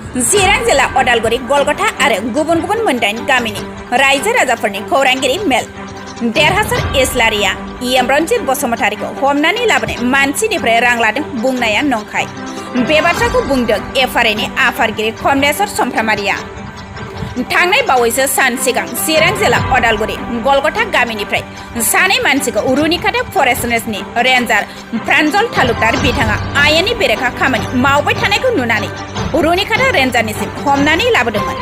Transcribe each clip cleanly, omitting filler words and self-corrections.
चिरां जिल्ला अदालगुरि गलग'थ आरो गुबुन गुबुन मोनदाइन गामिनि रायजो राजाफोरनि खौरांगिरि मेल देरहासार इस्लारिया इ.एम रनजित बसुमतारीखौ हमनानै लाबोनाय मानसिनिफ्राय रां लादों बुंनाया नंखाय। बे बाथ्राखौ बुंदों F.R.A नि आफादगिरि खमलेश्वर समफ्रामारिया। थांनाय बावैसो सान सिगां चिरां जिल्ला अदालगुरि गलग'थ गामिनिफ्राय सानै मानसिखौ रुनिखाता फरेस्ट रेन्जनि रेन्जार प्रान्जल तालुकदार बिथाङा आयेननि बेरेखा खामानि मावबाय थानायखौ नुनानै रुनिखाता रेन्जारनिसिम हमनानै लाबोदोंमोन।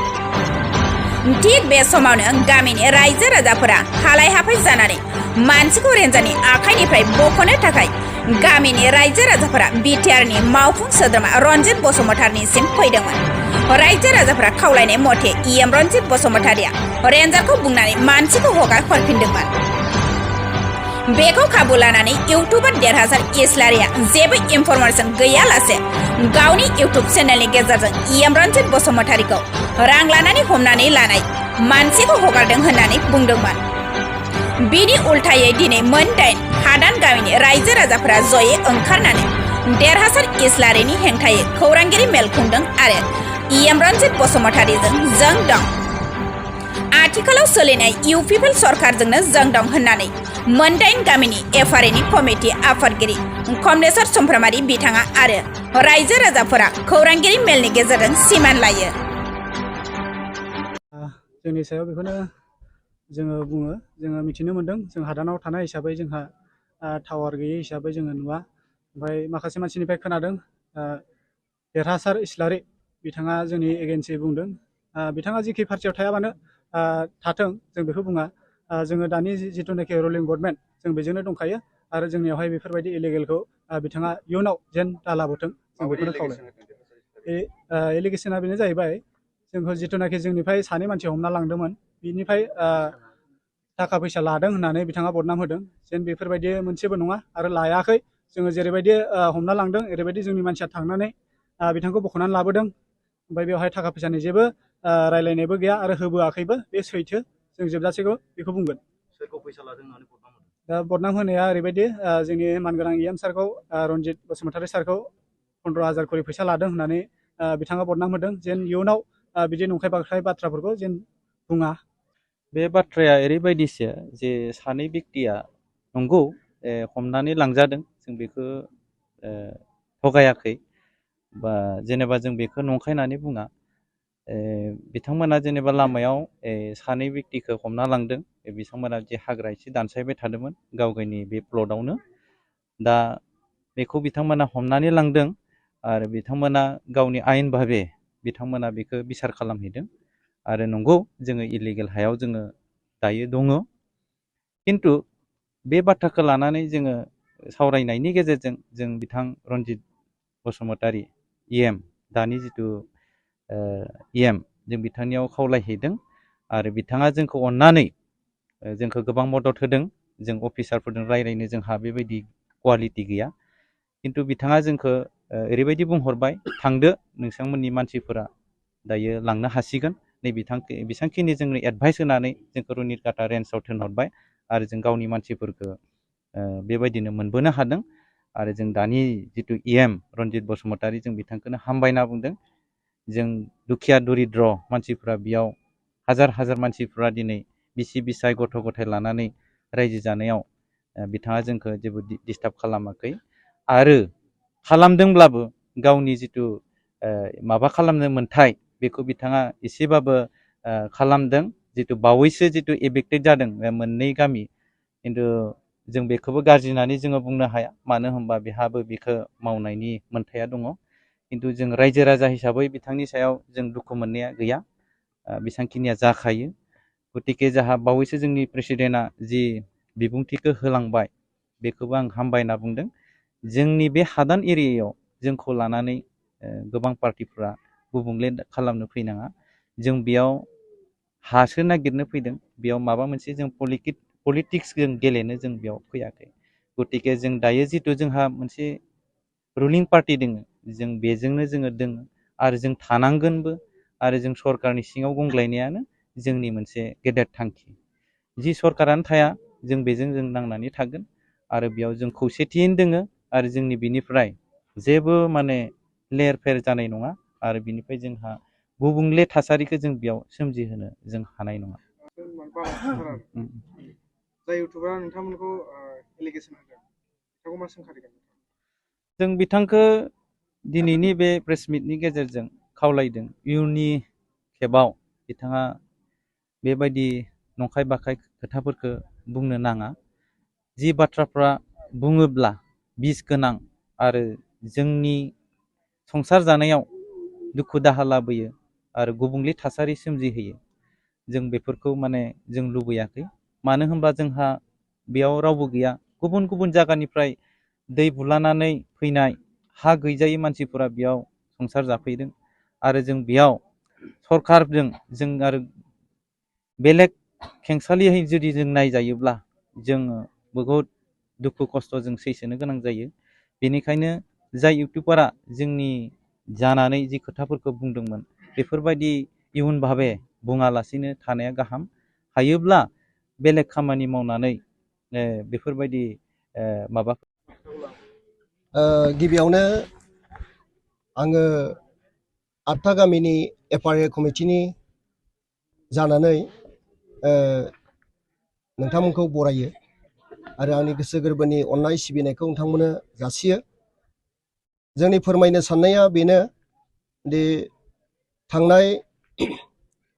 थिग बे समावनो गामिनि रायजो राजाफोरा हालाय हाफाय जानानै मानसिखौ रेन्जारनि आखाइनिफ्राय बख'नो थाखाय गामिनि रायजो राजाफोरा बिटिआरनि मावफुं सोद्रोमा रनजित बसुमतारीनिसिम फैदोंमोन। रायजो राजाफोरा खावलायनाय मथे इ.एम रनजित बसुमतारीया रेन्जारखौ बुंनानै मानसिखौ हगार हरफिनदोंमोन। बेखौ खाबु लानानै इउटुबार देरहासार इस्लारिया जेबो इनफरमेशन गैयालासे गावनि इउटुब चेनेलनि गेजेरजों इ.एम रनजित बसुमतारीखौ रां लानानै हमनानै लानाय मानसिखौ हगारदों होननानै बुंदोंमोन। बिनि उल्थायै दिनै मोनदाइन हादान गामिनि रायजो राजाफोरा जयै ओंखारनानै देरहासार इस्लारिनि हेंथायै खौरांगिरि मेल खुंदों आरो इ.एम रनजित बसुमतारीजों जों दं। आथिखालाव सोलिनाय इउ.पि.पि.एल सरकारजोंनो जों दं होननानै मोनदाइन गामिनि F.R.A नि कमिटि आफादगिरि खमलेश्वर समफ्रामारि बिथाङा आरो रायजो राजाफोरा खौरांगिरि मेलनि गेजेरजों सिमान लायो। जोंनि सायाव बेखौनो जोङो बुङो, जोङो मिथिनो मोन्दों, जों हादानाव थानाय हिसाबै जोंहा टावार गैयै हिसाबै जोङो नुवा। ओमफ्राय माखासे मानसिनिफ्राय खोनादों देरहासार इस्लारि बिथाङा जोंनि एगेन्सि बुंदों। बिथाङा जिखि पार्टियाव थायाबानो थाथों, जों बेखौ बुङा। जोङो दानि जिथुनाखि रुलिं गभर्नमेन्ट जों बेजोंनो दंखायो आरो जोंनियावहाय बेफोरबायदि इलिगेलखौ बिथाङा इयुनाव जेन दालाबोथों, जों बेखौनो खावलायो। एलिगेसना बेनो जाहैबाय, जोंखौ जिथुनाखि जोंनिफ्राय सानै मानसि हमना लांदोंमोन, बिनिफ्राय थाखा फैसा लादों होननानै बिथाङा बदनाम होदों। जेन बेफोरबायदि मोनसेबो नङा आरो लायाखै। जोङो जेरैबायदि हमना लांदों ओरैबायदि जोंनि मानसिया थांनानै बिथांखौ बख'नानै लाबोदों। ओमफ्राय बेवहाय थाखा फैसानि जेबो रायलायनायबो गैया आरो होबोआखैबो, बे सैथो। जों जोबजासेखौ बेखौ बुंगोन। सोरखौ फैसा लादों होननानै बदनाम होदों? दा बदनाम होनाया ओरैबायदि, जोंनि मानगोनां इ.एम सारखौ, रनजित बसुमतारी सारखौ 15,000 खरि फैसा लादों होननानै बिथाङा बदनाम होदों। जेन इयुनाव बिदि नंखाय बाखाय बाथ्राफोरखौ जेन बुङा। बे बाथ्राया ओरैबायदिसो जे सानै बेक्तिया नंगौ हमनानै लांजादों, जों बेखौ थगायाखै बा जेनेबा जों बेखौ नंखाय होननानै बुङा। बिथांमोना जेनेबा लामायाव सानै बेक्तिखौ हमना लांदों। बिथांमोना जे हाग्रा एसे दानस्रायबाय थादोंमोन गाव गावनि बे प्लटआवनो। दा बेखौ बिथांमोना हमनानै लांदों आरो बिथांमोना गावनि आयेन भाबे बिथांमोना बेखौ बिसार खालामहैदों। आरो नंगौ जोङो इलिगेल हायाव जोङो दायो दङ, खिन्थु बे बाथ्राखौ लानानै जोङो सावरायनायनि गेजेरजों जों बिथां रनजित बसुमतारी इ.एम दानि जिथु इ.एम जों बिथांनियाव खावलायहैदों आरो बिथाङा जोंखौ अननानै जोंखौ गोबां मदद होदों। जों अफिसारफोरजों रायज्लायनो जोंहा बेबायदि कुवालिटि गैया, खिन्थु बिथाङा जोंखौ ओरैबायदि बुंहरबाय, थांदो नोंथांमोननि मानसिफोरा दायो लांनो हासिगोन। नै बेसांखिनि जोंनो एडभाइस होनानै जोंखौ रुनिखाता रेन्जआव थिनहरबाय आरो जों गावनि मानसिफोरखौ बेबायदिनो मोनबोनो हादों। आरो जों दानि जिथु इ.एम रनजित बसुमतारी जों बिथांखौनो हामबायना बुंदों। जों दुखिया दरिद्र मानसिफ्रा बेयाव हाजार हाजार मानसिफ्रा दिनै बिसि बिसाय गथ' गथाय लानानै रायजो जानायाव बिथाङा जोंखौ जेबो डिस्टार्ब खालामाखै आरो खालामदोंब्लाबो गावनि जिथु माबा खालामनो मोन्थाय बेखौ बिथाङा एसेबाबो खालामदों। जिथु बावैसो जिथु एफेक्टेड जादों मोननै गामि, खिन्थु जों बेखौबो गाज्रि होननानै जोङो बुंनो हाया, मानो होनबा बेहाबो बेखौ मावनायनि मोन्थाया दङ। खिन्थु जों रायजो राजा हिसाबै बिथांनि सायाव जों दुखु मोननाया गैया, बेसांखिनिया जाखायो। गतिके जाहा बावैसो जोंनि प्रेसिडेन्टआ जि बिबुंथिखौ होलांबाय बेखौबो आं हामबाय होनना बुंदों। जोंनि बे हादान एरियायाव जोंखौ लानानै गोबां पार्टिफ्रा गुबुंले खालामनो फैनाङा। जों बेयाव हासो नागिरनो फैदों, बेयाव माबा मोनसे जों पलिटिक्स जों गेलेनो जों बेयाव फैयाखै। गतिके जों दायो जिथु जोंहा मोनसे रुलिं पार्टि दङ, जों बेजोंनो जोङो दङ आरो जों थानांगोनबो। आरो जों सरकारनि सिङाव गंग्लायनायानो जोंनि मोनसे गेदेर थांखि। जि सरकारानो थाया जों बेजों जों नांनानै थागोन आरो बेयाव जों खौसेथियैनो दोङो आरो जोंनि बिनिफ्राय जेबो माने लेर फेर जानाय नङा आरो बिनिफ्राय जोंहा गुबुंले थासारिखौ जों बेयाव सोमजिहोनो जों हानाय नङा। जाय इउटुबारा नोंथांमोनखौ एलिगेसन होदों बिथांखौ मा सोंखारिगोन? जों बिथांखौ दिनैनि बे प्रेस मिटनि गेजेरजों खावलायदों इयुननि खेबाव बिथाङा बेबायदि नंखाय बाखाय खोथाफोरखौ बुंनो नाङा। जि बाथ्राफ्रा बुङोब्ला बिस गोनां आरो जोंनि संसार जानायाव दुखु दाहा लाबोयो आरो गुबुंले थासारि सोमजिहोयो, जों बेफोरखौ माने जों लुबैयाखै। मानो होनबा जोंहा बेयाव रावबो गैया। गुबुन गुबुन जायगानिफ्राय दै बुलानानै फैनाय हा गैजायै मानसिफोरा बेयाव संसार जाफैदों आरो जों बेयाव सरकारजों जों आरो बेलेग खेंसालियै जुदि जों नायजायोब्ला जोङो बहुद दुखु खस्थ' जों सैसोनो गोनां जायो। बेनिखायनो जाय इउटुबारा जोंनि जानानै जि खोथाफोरखौ बुंदोंमोन बेफोरबायदि इयुन भाबे बुङालासिनो थानाया गाहाम। हायोब्ला बेलेग खामानि मावनानै बेफोरबायदि माबा गिबियावनो आङो 8था गामिनि F.R.A कमिटिनि जानानै नोंथांमोनखौ बरायो आरो आंनि गोसो गोरबोनि अननाय सिबिनायखौ नोंथांमोननो जासियो। जोंनि फोरमायनो साननाया बेनो दि थांनाय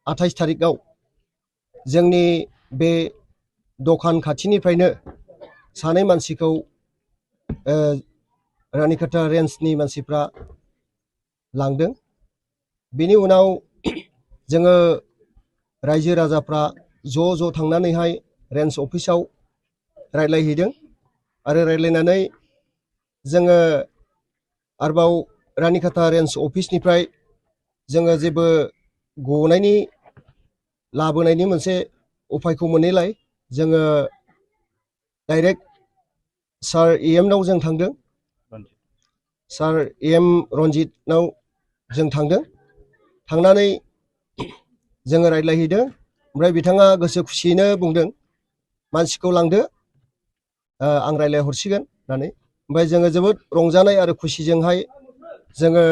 28 थारिखआव जोंनि बे दखान खाथिनिफ्रायनो सानै मानसिखौ रानिखाथा रेन्जनि मानसिफ्रा लांदों। बेनि उनाव जोङो रायजो राजाफ्रा ज' थांनानैहाय रेन्ज अफिसाव रायज्लायहैदों आरो रायज्लायनानै जोङो आरोबाव रानिखाथा रेन्ज अफिसनिफ्राय जोङो जेबो गनायनि लाबोनायनि मोनसे उफायखौ मोनैलाय जोङो डाइरेक्ट सार इ.एम नाव जों थांदों। सार इ.एम रन्जितनाव जों थांदों। थांनानै जोङो रायज्लायहैदों। ओमफ्राय बिथाङा गोसो खुसियैनो बुंदों मानसिखौ लांदो, आं रायज्लायहरसिगोन होननानै। ओमफ्राय जोङो जोबोद रंजानाय आरो खुसिजोंहाय जोङो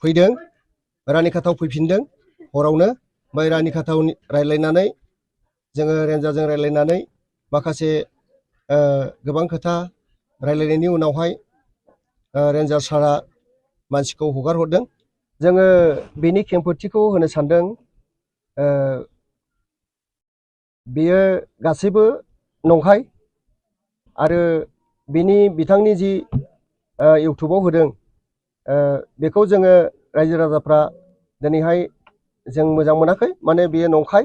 फैदों, रानिखाथाव फैफिनदों हरावनो। ओमफ्राय रानिखाथाव रायज्लायनानै जोङो रेन्जारजों रायज्लायनानै माखासे गोबां खोथा रायज्लायनायनि उनावहाय रेन्जार सारा मानसिखौ हगार हरदों। जोङो बेनि खेंफोरथिखौ होनो सानदों बेयो गासैबो नंखाय आरो बिथांनि जि इउटुबाव होदों बेखौ जोङो रायजो राजाफ्रा दिनैहाय जों मोजां मोनाखै। माने बेयो नंखाय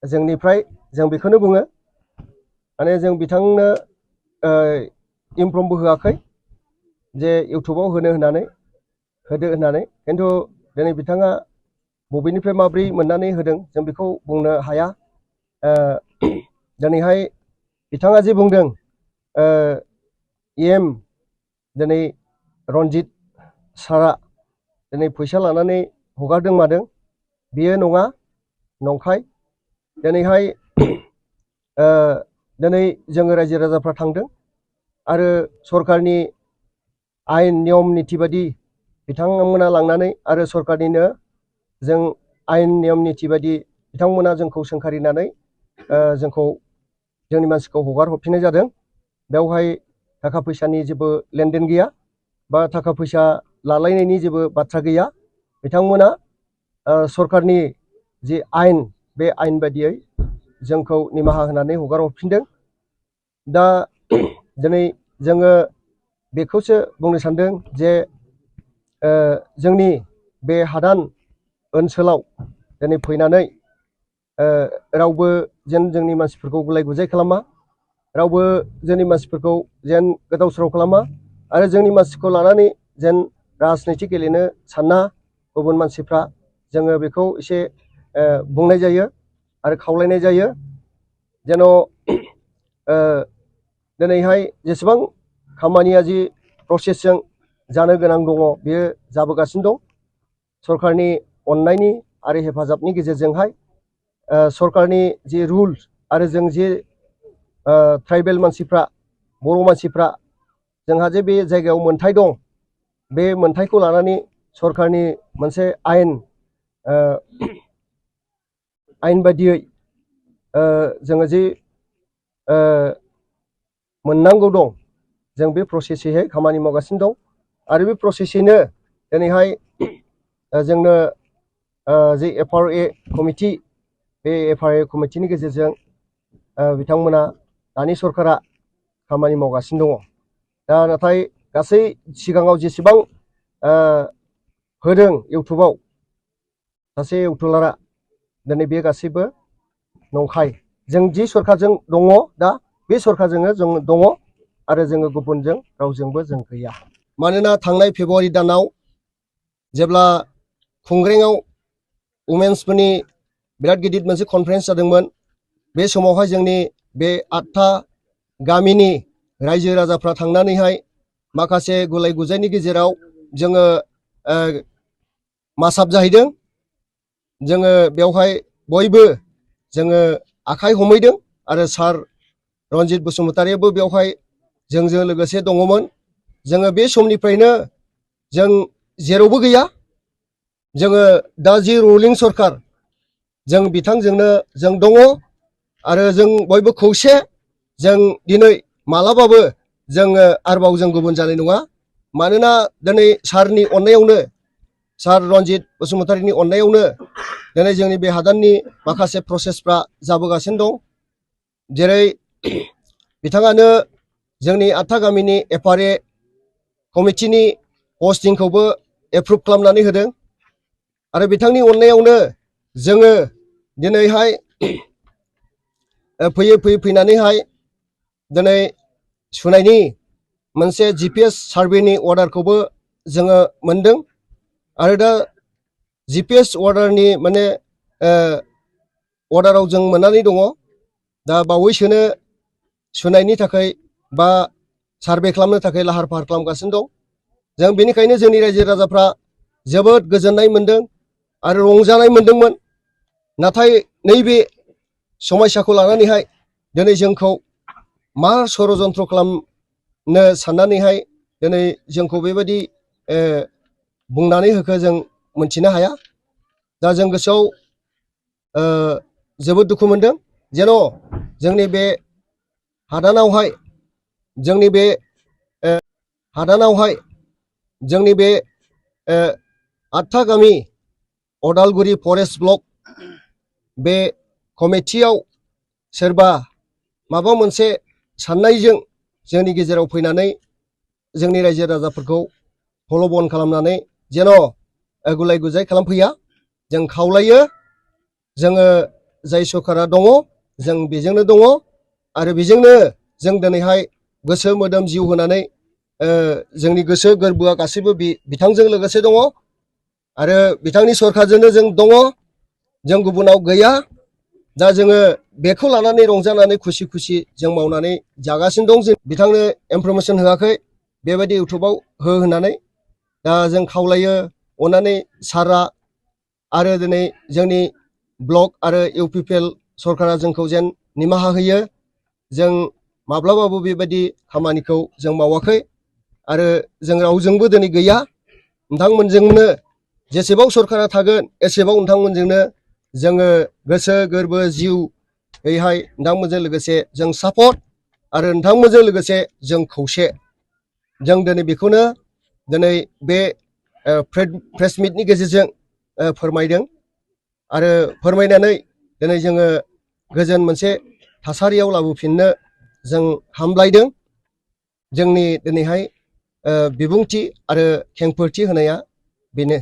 जोंनिफ्राय जों बेखौनो बुङो। माने जों बिथांनो इनफर्मबो होआखै जे इउटुबाव होदो होननानै। खिन्थु दिनै बिथाङा बबेनिफ्राय माब्रै मोननानै होदों जों बेखौ बुंनो हाया। दिनैहाय बिथाङा जे बुंदों इ.एम दिनै रन्जित सारा दिनै फैसा लानानै हगारदों मादों, बेयो नङा, नंखाय। दिनैहाय दिनै जोङो रायजो राजाफ्रा थांदों आरो सरकारनि आयेन नियम निथि बायदि बिथांमोना लांनानै आरो सरकारनिनो जों आयेन नियम निथि बायदि बिथांमोना जोंखौ सोंखारिनानै जोंखौ जोंनि मानसिखौ हगार हरफिननाय जादों। बेवहाय थाखा फैसानि जेबो लेनदेन गैया बा थाखा फैसा लालायनायनि जेबो बाथ्रा गैया। बिथांमोना सरकारनि जि आयेन बे आयेन बायदियै जोंखौ निमाहा होनानै हगार हरफिनदों। दा दिनै जोङो बेखौसो बुंनो सानदों जे जोंनि बे हादान ओनसोलाव दिनै फैनानै रावबो जेन जोंनि मानसिफोरखौ गुलाय गुजाय खालामा, रावबो जोंनि मानसिफोरखौ जेन गोदाव सोराव खालामा आरो जोंनि मानसिखौ लानानै जेन राजनिति गेलेनो साना गुबुन मानसिफ्रा, जोङो बेखौ एसे बुंनाय जायो आरो खावलायनाय जायो। जेन' दिनैहाय जेसेबां खामानिया जि प्रसेसजों जानो गोनां दङ बेयो जाबोगासिनो दं। सरकारनि अननायनि आरो हेफाजाबनि गेजेरजोंहाय सरकारनि जि रुल आरो जों जे ट्राइबेल मानसिफ्रा, बर' मानसिफ्रा जोंहा जे बे जायगायाव मोन्थाय दं, बे मोन्थायखौ लानानै सरकारनि मोनसे आयेन बायदियै जोङो जि मोननांगौ दं जों बे प्रसेसैहाय खामानि मावगासिनो दं आरो बे प्रसेसैनो दिनैहाय जोंनो जि F.R.A कमिटि बे F.R.A कमिटिनि गेजेरजों बिथांमोना दानि सरकारा खामानि मावगासिनो दङ। दा नाथाय गासै सिगाङाव जेसेबां होदों इउटुबाव सासे इउटुबारा दिनै बे गासैबो नंखाय। जों जि सरकारजों दङ दा बे सरकारजोंनो जों दङ आरो जोङो गुबुनजों रावजोंबो जों गैया। मानोना थांनाय फेब्रुवारि दानाव जेब्ला खुंग्रेंआव वुमेन्सफोरनि बिराद गिदिर मोनसे कनफारेन्स जादोंमोन बे समावहाय जोंनि बे 8था गामिनि रायजो राजाफ्रा थांनानैहाय माखासे गुलाय गुजायनि गेजेराव जोङो मासाब जाहैदों। जोङो बेवहाय बयबो जोङो आखाइ हमहैदों आरो सार रन्जित बसुमतारियाबो बेवहाय जोंजों लोगोसे दङमोन। जोङो बे समनिफ्रायनो जों जेरावबो गैया। जोङो दा जि रुलिं सरकार जों बिथांजोंनो जों दङ आरो जों बयबो खौसे। जों दिनै मालाबाबो जोङो आरोबाव जों गुबुन जानाय नङा। मानोना दिनै सारनि अननायावनो सार रन्जित बसुमतारिनि अननायावनो दिनै जोंनि बे हादाननि माखासे प्रसेसफ्रा जाबोगासिनो दं। जेरै बिथाङानो जोंनि 8था गामिनि F.R.A कमिटिनि पस्टिंखौबो एप्रुभ खालामनानै होदों आरो बिथांनि अननायावनो जोङो दिनैहाय फैनानैहाय दिनै सुनायनि मोनसे GPS सार्भेनि अर्डारखौबो जोङो मोनदों आरो दा GPS अर्डारनि माने अर्डाराव जों मोननानै दङ। दा बावैसोनो सुनायनि थाखाय बा सार्भे खालामनो थाखाय लाहार फाहार खालामगासिनो दं। जों बेनिखायनो जोंनि रायजो राजाफ्रा जोबोद गोजोननाय मोनदों आरो रंजानाय मोनदोंमोन। नाथाय नैबे समस्याखौ लानानैहाय दिनै जोंखौ मा षड़यन्त्र खालामनो साननानैहाय दिनै जोंखौ बेबायदि बुंनानै होखो जों मोनथिनो हाया। दा जों गोसोआव जोबोद दुखु मोनदों जेन' जोंनि बे हादानावहाय जोंनि बे 8था गामि अदालगुरि फरेस्ट ब्लक बे कमिटियाव सोरबा माबा मोनसे साननायजों जोंनि गेजेराव फैनानै जोंनि रायजो राजाफोरखौ प्रल'भन खालामनानै जेन' गुलाय गुजाय खालामफैया। जों खावलायो जोङो जाय सरकारा दङ जों बेजोंनो दङ आरो बेजोंनो जों दिनैहाय गोसो मोदोम जिउ होनानै जोंनि गोसो गोरबोआ गासैबो बिथांजों लोगोसे दङ आरो बिथांनि सरकारजोंनो जों दङ। जों गुबुनाव गैया। दा जोङो बेखौ लानानै रंजानानै खुसि खुसि जों मावनानै जागासिनो दं। जों बिथांनो इनफरमेसन होआखै बेबायदि इउटुबाव हो होननानै। दा जों खावलायो अननानै सारआ आरो दिनै जोंनि ब्लक आरो UPPL सरकारा जोंखौ जेन निमाहा होयो। जों माब्लाबाबो बेबायदि खामानिखौ जों मावाखै आरो जों रावजोंबो दिनै गैया। नोंथांमोनजोंनो जेसेबां सरकारा थागोन एसेबां नोंथांमोनजोंनो जोङो गोसो गोरबो जिउयैहाय नोंथांमोनजों लोगोसे जों सापर्ट आरो नोंथांमोनजों लोगोसे जों खौसे। जों दिनै बेखौनो दिनै बे प्रेस मिटनि गेजेरजों फोरमायदों आरो फोरमायनानै दिनै जोङो गोजोन मोनसे थासारियाव लाबोफिननो जों हामलायदों। जोंनि दिनैहाय बिबुंथि आरो खेंफोरथि होनाया बेनो।